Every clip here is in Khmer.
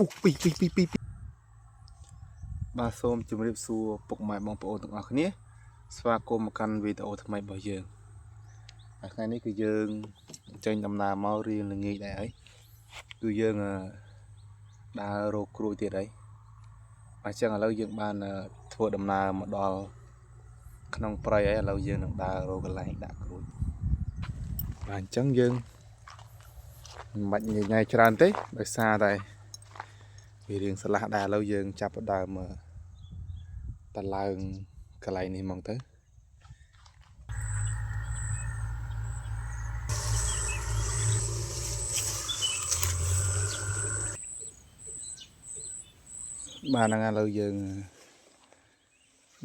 អូពីពីពីពីបាទសូមជម្រាបសួរពុកម៉ែបងប្អូនទាំងអស់គ្នាស្វាគមន៍មកកាន់វីដេអូថ្មីរបស់យើងហើយថ្ងៃនេះគឺយើងចេញដំណើរមករៀងល្ងាចដែរហើយគឺយើងដើររកក្រួយទៀតហើយអញ្ចឹងឥឡូវយើងបានធ្វើដំណើរមកដល់ក្នុងព្រៃហើយឥឡូវយើងនឹងដើររកកន្លែងដាក់ក្រួយបាទអញ្ចឹងយើងមិនបាច់ញញ៉ៃច្រើនទេដោយសារតែវារៀងស្លាស់ដែរឥឡូវយើងចាប់ផ្ដើមតឡើងកន្លែងនេះហ្មងទៅបាទហ្នឹងឥឡូវយើង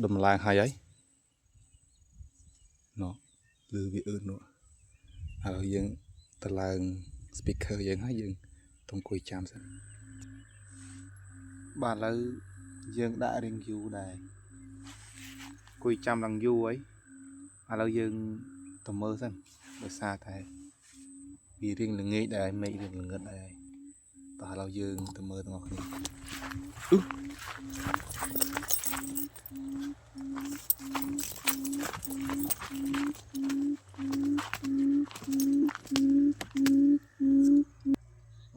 ដំឡើងហើយហើយណោះឬវាអឺនោះឥឡូវយើងតឡើង speaker យើងហើយយើងទៅអង្គុយចាំសិនបាទឥឡូវយើងដាក់រៀងយូរដែរអង្គុយចាំឡើងយូរហើយឥឡូវយើងទៅមើលសិនដោយសារតែវារៀងល្ងាចដែរមេឃរៀងល្ងឹតដែរតោះឥឡូវយើងទៅមើលទាំងអស់គ្នាអឺ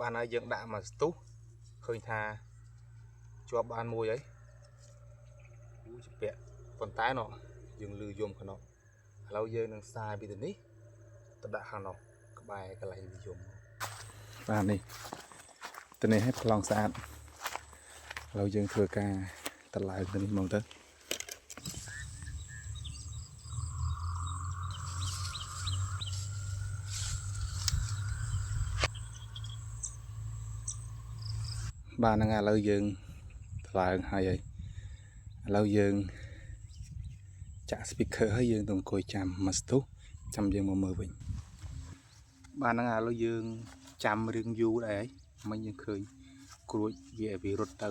បានហើយយើងដាក់មកស្ទុះឃើញថាជាប់បានមួយហើយអូជពាក់ប៉ុន្តែណោះយើងលឺយំខាងនោះឥឡូវយើងនឹងសាយពីទៅនេះទៅដាក់ខាងនោះក្បែរកន្លែងវាយំបាទនេះទៅនេះឲ្យប្លង់ស្អាតឥឡូវយើងធ្វើការតឡើងទៅនេះហ្មងទៅបាទហ្នឹងឥឡូវយើងតឡើងហើយហើយឥឡូវយើងចាក់ speaker ហើយយើងទៅអង្គុយចាំមួយស្ទុះចាំយើងមកមើលវិញបាទហ្នឹងឥឡូវយើងចាំរឿងយូរដែរហើយមិញយើងឃើញក្រួចវារត់ទៅ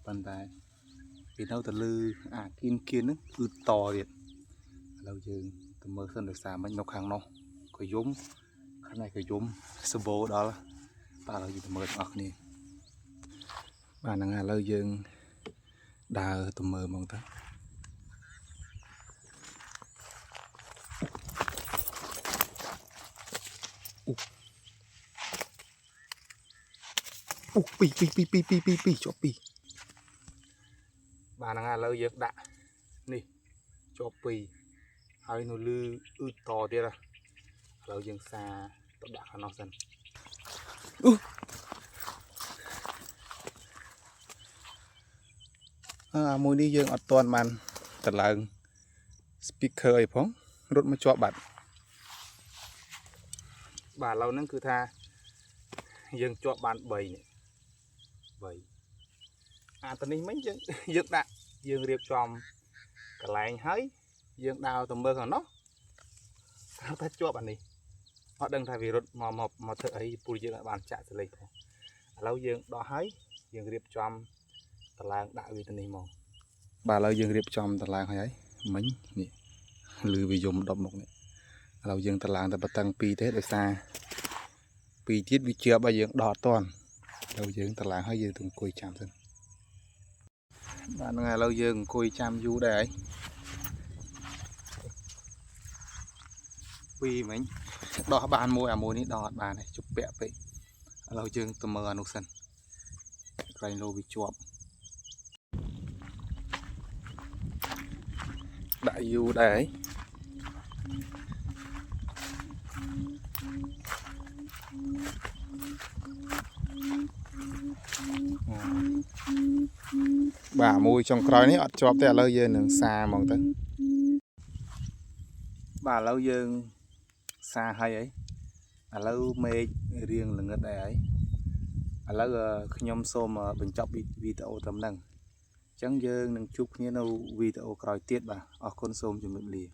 ប៉ុន្តែវានៅតែលឺអាគៀនគៀនហ្នឹងគឺតទៀតឥឡូវយើងទៅមើលសិនដោយសារមិញនៅខាងនោះក៏យំខាងនេះក៏យំសបោដល់បាទឥឡូវយើងទៅមើលទាំងអស់គ្នាបាទហ្នឹងឥឡូវយើងដើរទៅមើលហ្មងទៅអូពីពីពីពីពីពីពីជាប់ពីបាទហ្នឹងឥឡូវយើងដាក់នេះជាប់ពីហើយនៅលឺអឺតទៀតឥឡូវយើងសាទៅដាក់ខាងនោះសិនអូអាមួយនេះយើងអត់ទាន់បានតឡើង speaker អីផងរត់មកជាប់បាត់បាទឥឡូវហ្នឹងគឺថាយើងជាប់បាន3នេះ3អាទៅនេះមិញយើងដាក់យើងរៀបចំកន្លែងហើយយើងដើរទៅមើលខាងនោះថាជាប់អានេះអត់ដឹងថាវារត់មកមកមកធ្វើអីពូយើងអាចបានចាក់សលេងផងឥឡូវយើងដោះហើយយើងរៀបចំតឡើងដាក់វាទៅនេះមកបាទឥឡូវយើងរៀបចំតឡើងហើយមិញនេះលឺវាយំដប់មុខនេះឥឡូវយើងតឡើងតែបតឹងពីរទេដោយសារពីរទៀតវាជាប់ឲ្យយើងដោះអត់ទាន់ឥឡូវយើងតឡើងហើយយើងទៅអង្គុយចាំសិនបាទហ្នឹងឥឡូវយើងអង្គុយចាំយូរដែរហើយពីរមិញដោះបានមួយអាមួយនេះដោះអត់បានទេជប់ពាក់ពេកឥឡូវយើងទៅមើលអានោះសិនកន្លែងលោវាជាប់ដាក់យូរដែរហើយបាទមួយចុងក្រោយនេះអត់ជាប់ទេឥឡូវយើងនឹងសាហ្មងទៅបាទឥឡូវយើងសាហើយហើយឥឡូវមេឃរៀងល្ងឹតដែរហើយឥឡូវខ្ញុំសូមបញ្ចប់វីដេអូត្រឹមហ្នឹងអញ្ចឹងយើងនឹងជួបគ្នានៅវីដេអូក្រោយទៀតបាទអរគុណសូមជម្រាបលា